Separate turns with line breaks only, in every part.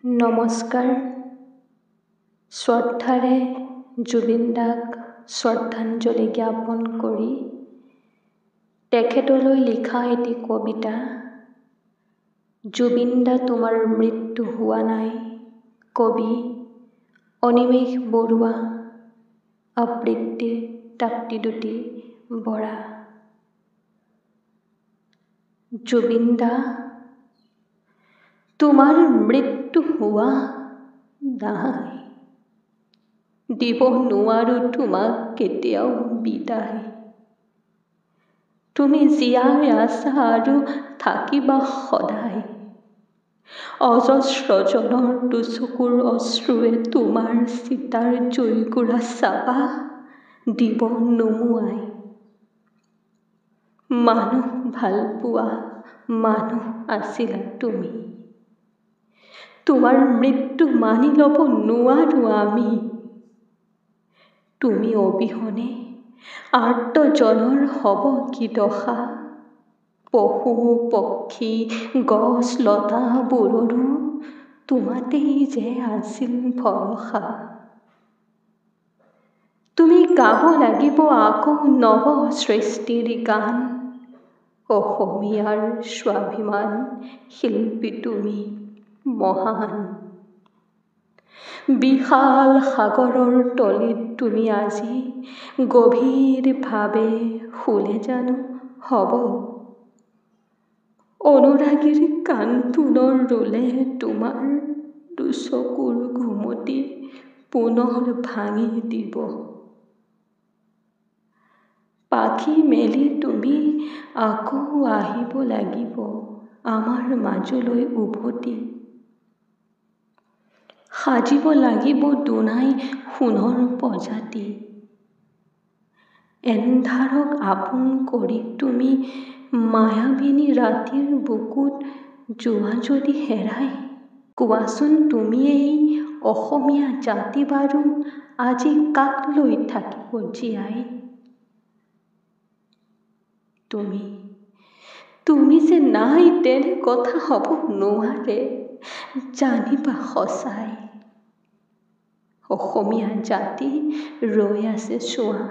নমস্কাৰ। শ্ৰদ্ধাৰে জুবিন দাক শ্ৰদ্ধাঞ্জলি জ্ঞাপন কৰি তেখেতলৈ লিখা এটি কবিতা, জুবিন দা তোমাৰ মৃত্যু হোৱা নাই। কবি অনিমেষ বৰুৱা, আবৃত্তি তাপ্তিদ্যুতি বৰা। জুবিন দা তোমাৰ মৃত্যু হোৱা নাই, দিব নোৱাৰোঁ তোমাক কেতিয়াও বিদায়। তুমি জীয়াই আছা আৰু থাকিবা সদায়। অজস্ৰজনৰ দুচকুৰ অশ্ৰুৱে তোমাৰ চিতাৰ জুইকুৰা চাবা দিব নুমুৱাই। মানুহ ভালপোৱা মানুহ আছিলা তুমি, তোমাৰ মৃত্যু মানি ল'ব নোৱাৰোঁ আমি। তুমি অবিহনে আৰ্তজনৰ হ'ব কি দশা, পশু পক্ষী গছ লতাবোৰৰো তোমাতেই যে আছিল ভৰসা। তুমি গাব লাগিব আকৌ নৱ সৃষ্টিৰ গান, অসমীয়াৰ স্বাভিমান শিল্পী তুমি মহান। বিশাল সাগৰৰ তলিত তুমি আজি গভীৰভাৱে শুলে জানো হ'ব, অনুৰাগীৰ কান্দোনৰ ৰোলে তোমাৰ দুচকুৰ ঘুমটি পুনৰ ভাঙি দিব। পাখি মেলি তুমি আকৌ আহিব লাগিব আমাৰ মাজলৈ উভতি। সাজিব লাগিব দুনাই সোণৰ প্ৰজাতি। এন্ধাৰক আপোন কৰি তুমি মায়াবিনী ৰাতিৰ বুকুত যোৱা যদি হেৰাই, কোৱাচোন তুমিয়েই অসমীয়া জাতি বাৰু আজি কাক লৈ থাকিব জীয়াই? তুমি তুমি যে নাই তেনে কথা হ'ব নোৱাৰে, জানিবা সঁচাই। অসমীয়া জাতি ৰৈ আছে চোৱা,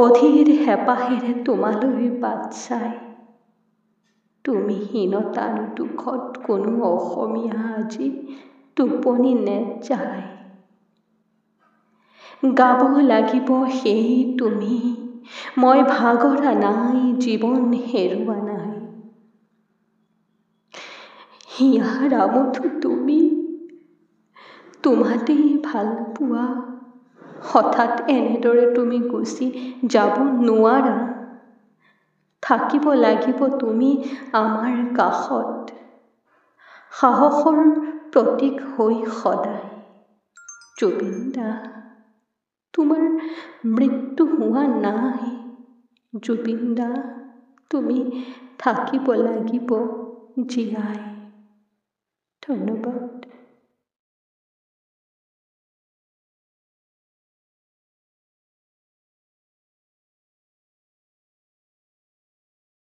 অধীৰ হেঁপাহেৰে তোমালৈ বাট চাই। তুমি হীনতাৰ দুখত কোনো অসমীয়া আজি টোপনি নেযায়। গাব লাগিব সেই তুমি, মই ভাগৰা নাই, জীৱন হেৰুৱা নাই। হিয়াৰ আমঠু তুমি, তোমাতেই ভালপোৱা। হঠাৎ এনেদৰে তুমি গুচি যাব নোৱাৰা, থাকিব লাগিব তুমি আমাৰ কাষত, সাহসৰ প্ৰতীক হৈ সদায়। জুবিন দা তোমাৰ মৃত্যু হোৱা নাই, জুবিন দা তুমি থাকিব লাগিব জীয়াই। ধন্যবাদ।